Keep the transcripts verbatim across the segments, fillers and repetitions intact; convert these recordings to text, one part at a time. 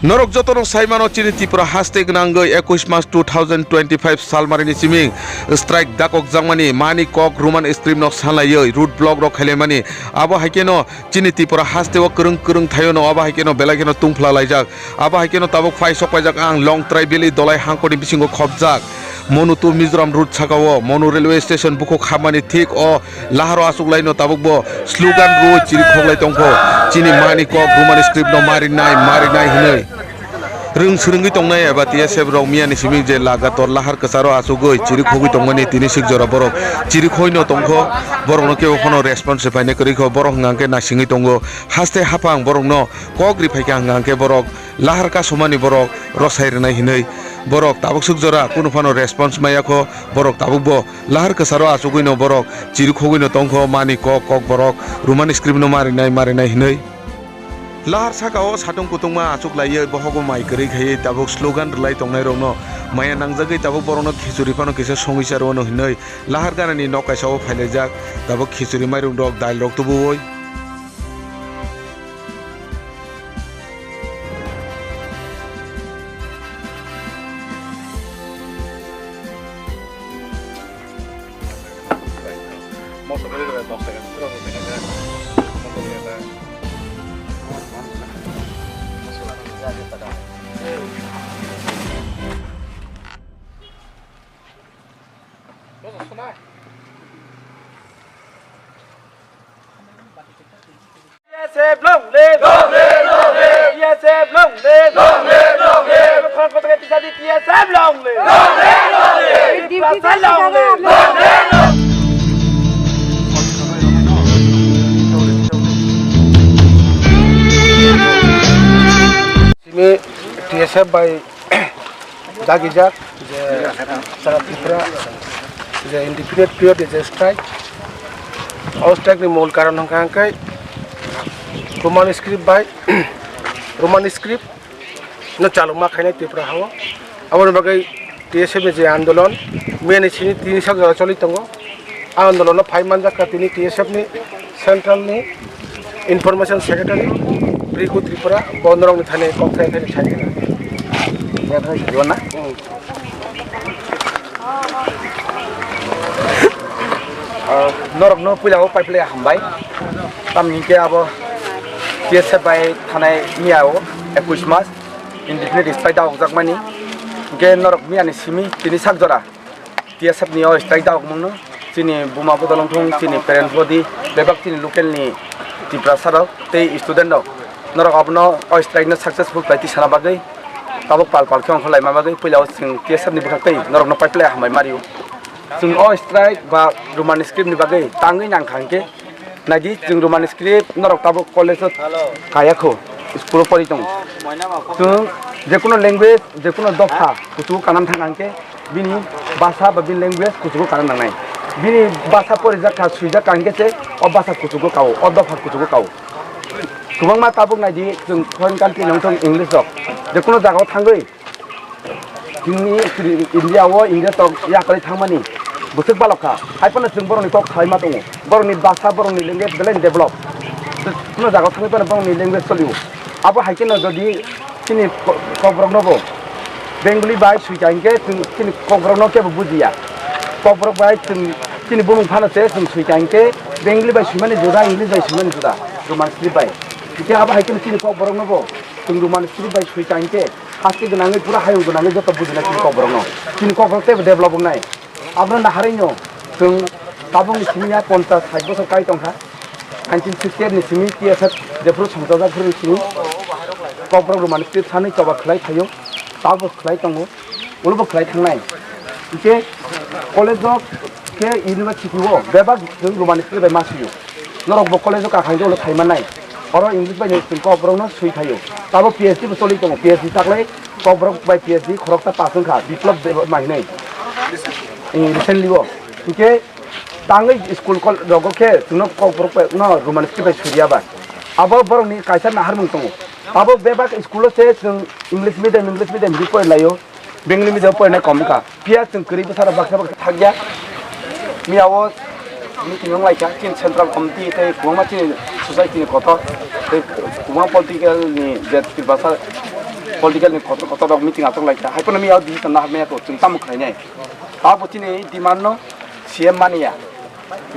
Norok jotono sai mano, chini Tripura haste gwnangwi ekush March two thousand twenty-five salmarini siming strike dakokjakmani, mani kok Roman script no sanlaiwi road block rok khailaimani. Abo hai kheno chini Tripura haste o kwrwng kwrwng thaio no, abo hai kheno belai kheno tungphla laijak. Abo hai kheno tabuk phai sok paijak ang Longtrai Valley Dolai hangkoni bisingo khopjak. Monu to Mizoram road saka o Monu railway station bukhuk habmani thik o laharo achuk lai no tabuk bo slogan rwi chirikhok lai tongkho. Chini mani kok Roman script no marinai, marinai hinwi. Rwng swrwngwi tongnai eba T S F rok miyani siming je lagator lahar kwcharo achugwi chirikhogwi tongmani tini sik jora borok chirikhoi no tongkho. Borok no kebo phano response phainai kwrwi kho. Borok hwnkha khe naisingwi tongo. Haste haphang borok no kok ri phaikha hwnkha khe borok lahar kasumani borok rosai rwnai hinwi borok tabuk suk jora kunu phano response maya kho. Borok tabuk bo lahar kwcharo achugwi no borok chirikhogwi no tongkho, mani kok kok borok Roman script no marinai marinai hinwi. Lahar saka o satung kutungma achuk laiwi bohogo mai kwrwi khaiwi tabuk slogan rwlai tongnai rokno maya nangjagwi tabuk borokno khichuri phano kisa songwi charwano hinwi lahar ganani nok kaisa o phailaijak. Tabuk khichuri mairung rok dail rok tubuwi. T S F long live! Long live, long live! T S F long live! Long live, long live! T S F long live! Long live, long live! Tiprasa long live! Long live, long live! Simi T S F bai dagijak je sara Tripura je indefinite period je strike. O strike ni mul karon hwnkha hwnkhe Roman script bai Roman script no chalokma khainai Tripura hao. Aboni bagwi T S F ni je andolon meni sini tini sak jora choli tongo. A andolon no phai manjak ka tini T S F ni central ni Information Secretary, Bhrigu Tripura, bo norokni thani kok thai thani sai khe na. Norokno puila o pipeline hambai. Tamni hwnkhe abo T S F bai thanai miya o ekush mas indefinite strike daokjakmani. Hwnkhe norok miyani simi tini sak jora T S F ni o strike daokmungno chini buma bodol wngthung, chini parents body, bebak chini local ni Tiprasa rok tei student rok, norok abono o strike no successful khlai tisana bagwi tabuk pal pal khe ongkhorlaima bagwi puila o chwng T S F ni bwkhak tei norokno pipeline hambai mario. Chwng o strike ba Roman script ni bagwi tangwi nangkha hwnkhe naidi, chwng Roman script norok tabuk college o kaya kho, school o pori tongo. Chwng jekuno language, jekuno dopha kuchugo kanam thang hwnkhe bini basa ba bini language kuchugo kana nangnai. Bini basa porijak kha, swijak kha hwnkhe se o basa kuchugo kao, o dopha kuchugo kao. Kwbangma tabuk naidi chwng foreign country nong thung English rok. Jekuno jagao thangwi chini India o English rok yakarwi thangmani bwswk balok kha. Hai phano chwng borokni kok salaima tongo. Borokni basa, borokni language belai develop. Chwng jagao thangwi phano borokni language solio. Abo hai kheno jodi chini ko-, kokborokno bo Bengali bai swi kha hinkhe chwng chini kokborokno kebo bujiya. Kokborok bai chwng chini bumung phano se chwng swi kha hinkhe Bengali bai swimani juda, English bai swimani juda, Roman script bai. Hinkhe abo hai kheno chini kokborokno bo chwng Roman script bai swi kha hinkhe haste gwnangwi pura hayung gwnangwi joto bujina chini kokborokno. Chini kokborok teibo develop wngnai. Abono naharwi no chwng tabukni simi ya ponchas sait bosor kai tongkha. Nineteen sixty eight ni simi T S F jephuru songchajak phuru simi kokborok Roman script sanwi choba khlai phaio, tabo khlai tongo, ulobo khlai thangnai. Hinkhe college o khe university o bebak chwng Roman script bai ma swio. Norok bo college o kakhai ulo thai mannai. Oro English bai chwng kokborokno swi phaio. Tabo P H D bo choli tongo, P H D taklai kokborok bai P H D khoroksa pass wngkha, Biplab Debbarma hinwi. Eh, recently o. Hinkhe tangwi school kol-, rogo khe chwngno kokborok bai no Roman script bai suriya ba. Abo borokni kaisa naharmung tongo. Abo bebak school o se chwng English medium, English medium hinwi porilaio. Bengali medium porinai kom wngkha. Phiya chwng kwrwi bwsarok baksa baksa thakya. Miyao meeting wnglaikha chini central committee tei kwbangma chini society ni kotor tei kwbangma political ni je Tiprasa Political ni kotor kotor rok meeting achuk lai kha. Hai phano miya decision na hamya ko chwng tamo khlai nai. Abo chini demand no C M mani ya.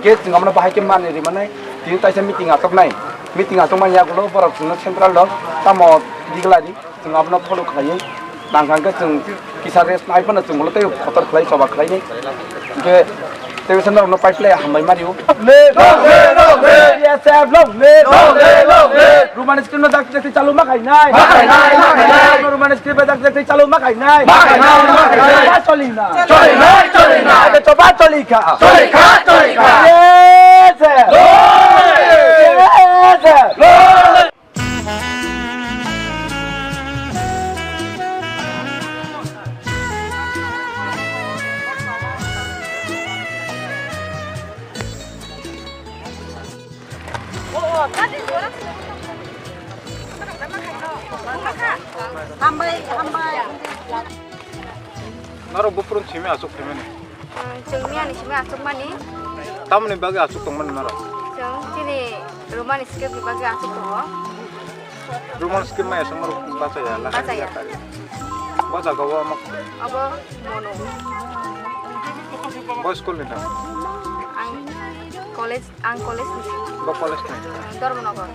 Ge chwng abono bahai khe mani ri manai. Tini taisa meeting achuk nai. Meeting achuk mani ya gulo borok chwngno central rok tamo diglari. Chwng abono follow khlaiwi nang kha, hwnkhe chwng kisa rest nai phano chwng ulo tei kotor khlai choba khlainai. Hwnkhe tei bisa norokno pipeline hambai mario. Long live, long live, long live. P S F long live, long live, long live. Roman script no dakti dakti chalu ma khainai. Ma khainai, ma khainai. Roman script no dakti dakti chalu ma khainai. Ma khainai, ma khainai. Choba choli na. Choli na, choli na. Ake choba choli kha. Choli kha, choli kha. P S F. Long live. P S F. Long live. Hambai, hambai. Norok buphuru simi aswk phaimani? Chwng miyani simi aswkmani. Tamoni bagwi aswk tongmani norok? Chwng chini Roman script ni bagwi aswk tongo. Roman script maya song norok bachaya la. Bachaya. Bo jaga o omo. Abo mono. Bo school ni na? Ang college, ang college ni. Bo college ni? Dharmanagar.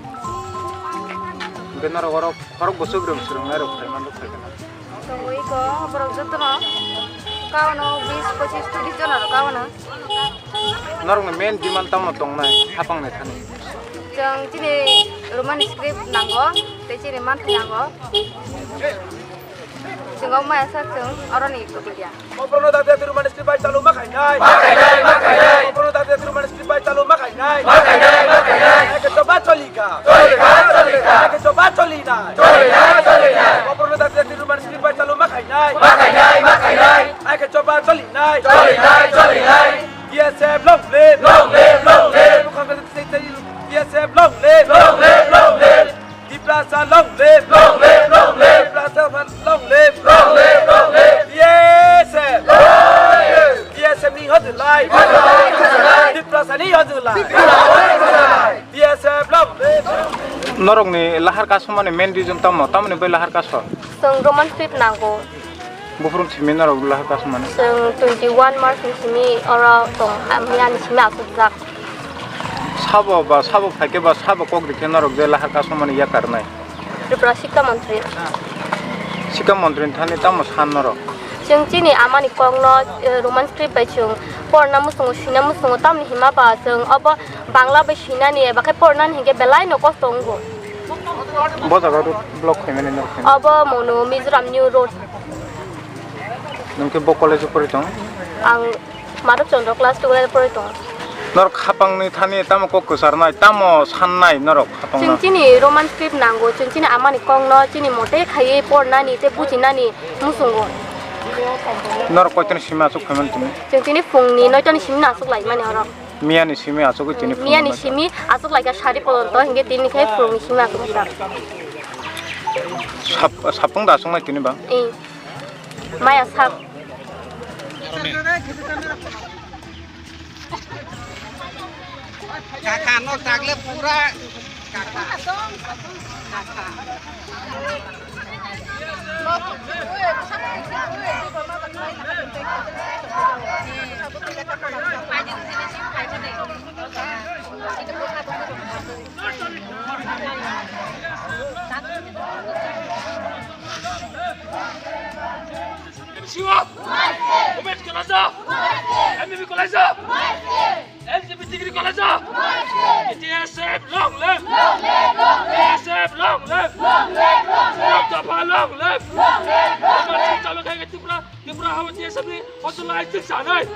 Be norok oro khorok bwswk rwng swrwng nai rok phai man rok phai kana? Tongwi ko borok jotono kaono bis pochis tris jona rok kaono. Norokni main demand tamo tongnai hapang ni thani? Chwng chini Roman script nango, tei chini manthai nango. Chwng o maya sak chwng oroni kwbwi ya. Oborno dakti dakti Roman script bai chalu ma khainai. Ma khainai, ma khainai. Oborno dakti dakti Roman script bai chalu ma khainai. Ma khainai, ma khainai. Eke choba choli kha. Choli kha, choli kha. Eke choba choli nai. Choli kha, choli kha. Oborno dakti dakti Roman script bai chalu ma khainai. Ma khainai, ma khainai. Eke choba choli nai. Choli nai, choli nai. P S F long live. Long live, long live. Bukhang khe tei tei P S F long live. Long live, long live. Tiprasa long live! Long live, long live! Tiprasa long live! Long live, long live! P S F! P S F ni hojlai! Tiprasa ni hojlai! P S F long live! Norokni lahar kasumani main reason tamo? Tamoni bai lahar kaso? Chwng Roman script nango. Buphuru simi norok lahar kasumani? Chwng twenty one March ni simi oro tong, miyani simi asukjak. Sabo ba sabo phaikhe ba sabo kok rikhe norok je lahar kasumani yakarnai? Tripura Sikha Montri. Sikha Montri ni thani tamo san norok? Chwng chini amani kokno, eh, Roman script bai chwng porna muchungo, swina muchungo, tamni hima ba chwng obo Bangla bai swinani eba khe pornani hinkhe belai no kosto wngo. Bo jaga road block khaimani norok khaimani? Obo Monu Mizoram New Road. Nwng khe bo college o pori tong? Ang Madhab Chandra class twelve pori tong. Norok khapangni thani tamo kok kwcharnai, tamo sannai norok khapangno? Chwng chini Roman script nango, chwng chini amani kokno chini mote khaiwi pornani tei bujinani muchungo. Norok koitoni simi aswk phaimani tini? Chwng chini phungni noitani simi aswk laimani oro. Miyani simi aswk tini phungni noito? Miyani simi aswk laikha sari polonto, hinkhe tini khe phungni simi aswk kha. Sap-, sapung da aswknai tini ba? Ee. Maya sak. Kaka no tagle pura kaka. Kaka. Siwa! Umesh College! M B B College! L G B degree college! T S F long live! T S F long live! Long live, long live! Dopha long live! Long live, long live! Chalo khai Tripura, Tripura habo T S F ni hotel lai chik sanai.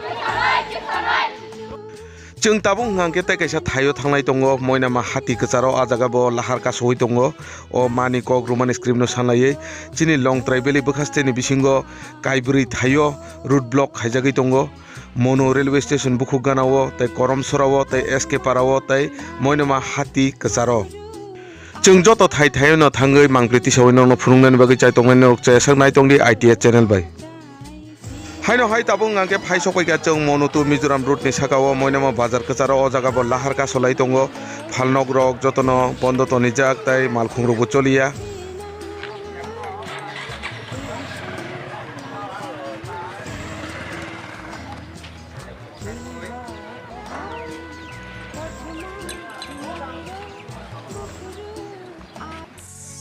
Chwng tabuk hwnkha hwnkhe tei kaisa thaio thanglai tongo, Moinama hati kwcharo, ah jaga bo lahar kasowi tongo. O mani kok Roman script no sanlaiwi chini Longtrai Valley bwkhaste ni bisingo kaibrwi thaio road block khaijagwi tongo. Mono railway station bukhuk gana o, tei Koromsora o, tei S K Para o, tei Moinama hati kwcharo. Chwng joto thai thaio no thangwi mangpli tisawi nokno phunuknani bagwi chai tongnai, norok chayaswk nai tongdi I T S channel bai. Haino hai tabuk hwnkha khe phai sokpaikha chwng Monotu Mizoram road ni saka o Moinama bazar kwcharo, o jaga bo lahar kasolai tongo, phalnok rok jotono bondo tonijak tei malkhung rokbo choliya.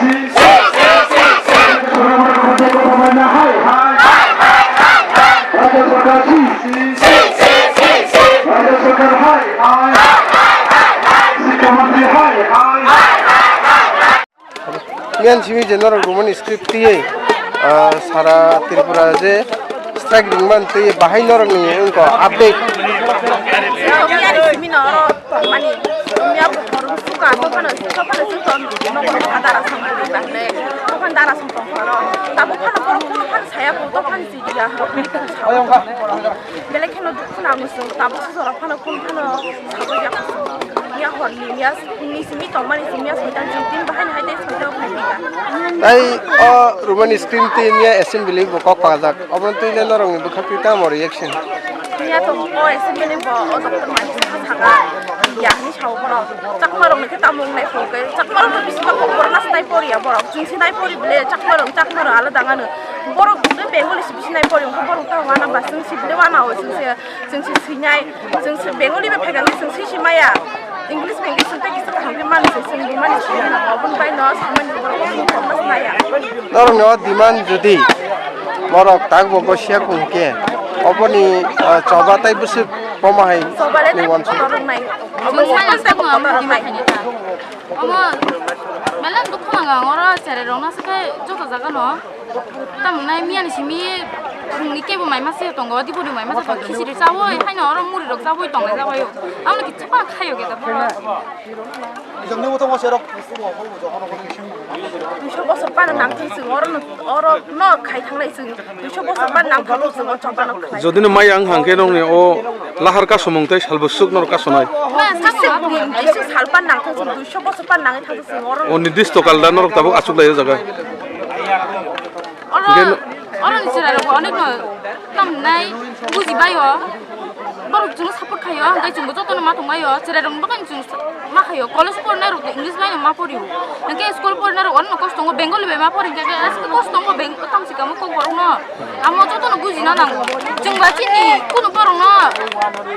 Miyan simi je norok Roman script tiyei, ah, sara Tripura je strike ringman twi bahai norokni wngkha update. Miyan simi norok tongmani, miya bukhoro suka, bukhoro suka, bukhoro suka, nogo dara song tongmani, bukhoro dara song tongmani, tabuk phano borok phano saya, bukhoro phano sidiya, belai kheno dukhu nango chwng, tabuk sujora phano, phone phano sabai ya, ya horni, ya ni simi tongmani, simi ya soitan, chwng tin bahai ni hai tei soitan phai ni ya. Tai o Roman script tei miya assembly bo kok pajak, obo twi le norok ni bwkhak twi tamo reaction? Miya to o assembly bo o doctor mani sa saka ya ni sao bono, Chakma rok ni khe tamo wngnai phone khe, Chakma rok no bisi kok borok nai pori ya borok, chwng si nai pori bile, Chakma rok, Chakma rok alada ngano. Borok bwdai Bengali si bisi nai pori, wngkha borok ta wana ba chwng si bwdai wana o chwng se, chwng si swinai, chwng si Bengali bai phaikha khe chwng si si maya. English bai English tei kisa kaham khe mani se, chwng bo mani se, oboni bai no samani borok chwng kok ma maya. Norok no demand jodi borok tak bo go siya kung khe, oboni, ah, choba tai bwswk koma hai Choba le ni tai wansuk. Kotor rok nai. Obo sai sai kotor rok nai. Omo, mela dukhu nang ang oro cherai rok na se khai joto jaga no. Tamo nai miya ni simi ni kebo mai ma se tongo, dibori mai ma se tongo, khichiri chawi, haino oro muri rok chawi tongo, chawi. Amo ni kicha pa khayo ge da. Duiso bosor pana nang thang sing oro no, oro no khai thangnai sing. Duiso bosor pana nang thang sing o choba no khai. Jodi no mai ang hang khe nong ni o lahar kasomung tei salbo suk norok kasonai. Duiso sal pana nang thang sing, duiso bosor pana nang thang sing oro. O nirdisto kal da norok tabuk achuk lai o jaga. Oro, oro ni chwrai rok onek no tam nai buji bai o. Borok chwngno support khaio, hwnkhe chwngbo jotono ma tonglaio, chwrairokni bagwi chwng ma khaio, college porinairok English line ma porio, hwnkhe school porinairok ono kosto tongo, Bengali bai ma pori, hwnkhe aske kosto tongo, beng-, tamo se kamo kokborokno, amo jotono bujina nango, chwngba chini kunu borokno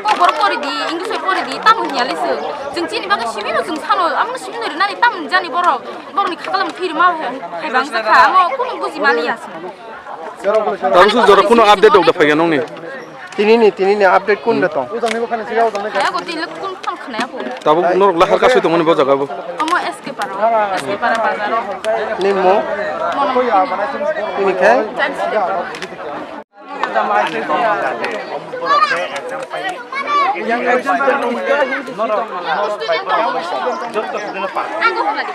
kokborok pori di, English bai pori di, tamo hinya le se, chwng chini bagwi simi no chwng sano, amo simi no rinani tamo jani borok, borokni khaklam thwi rima hai, hai bangsa kha, amo kunu buji maliya se. Tamo se jora kunu update rok da phaiya nongni? Tini ni, tini ni update kun da tong? Kaya ko tini le kun phang khna ya ko. Tabuk norok lahar kasui tongmani bo jaga bo. Omo S K Para, S K Para bazar. Ni mo? Mono. Ini khe? Ang ko hobadi.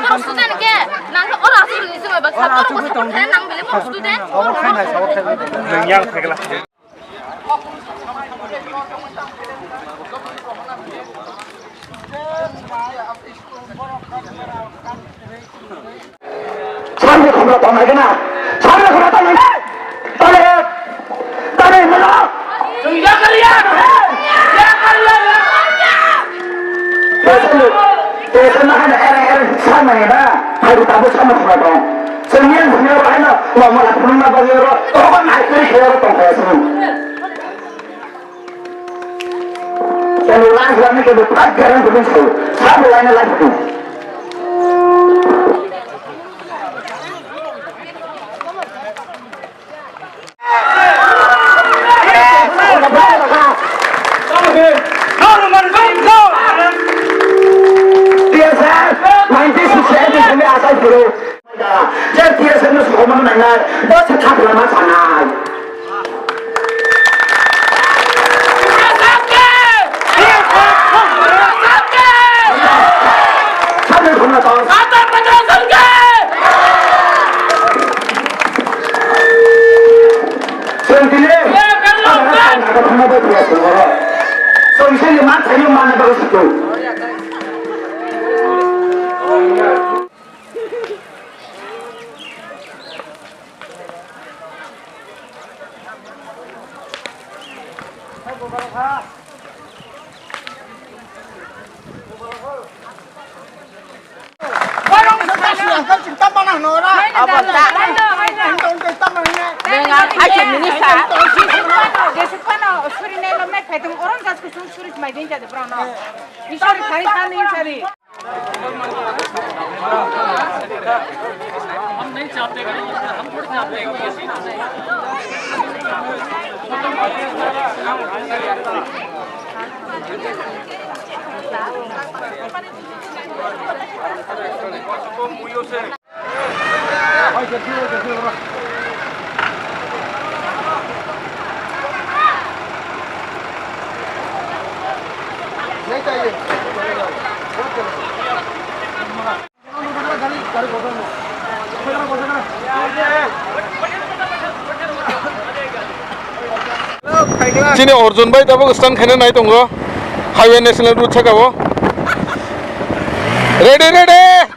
Mo student ke, nang oro asuk ni sumai baksa, oro ko support khe nang bele mo student. Yang phagla. Samni khumra tong hai gana, samni khumra tong hai gana. Tale, tale, mala. Tesa, tesa na hana, era, era, samni ba, hai tabu samni khumra tong. Senior, senior, hai na, mama, khumra ba, yoro, to ba, nai, kiri, kiri, tong, hai, samni. Kebo lang lang ni kebo phak garang kebo so. Sabo lang lang kebo. T S R, nineteen sixty-eight ni asai phuru. Je T S F no sokomorno nainai, bo se thapla ma sanai. Sabni khumna tong. Chwng tini, chwng tini ma thani ma na bagwi sukung. Suri mai din jadi brono. Isori sari sani sari. Chini Arjun bhai tabuk stand khaina nai tongo, Highway National Road saka o. Ready, ready.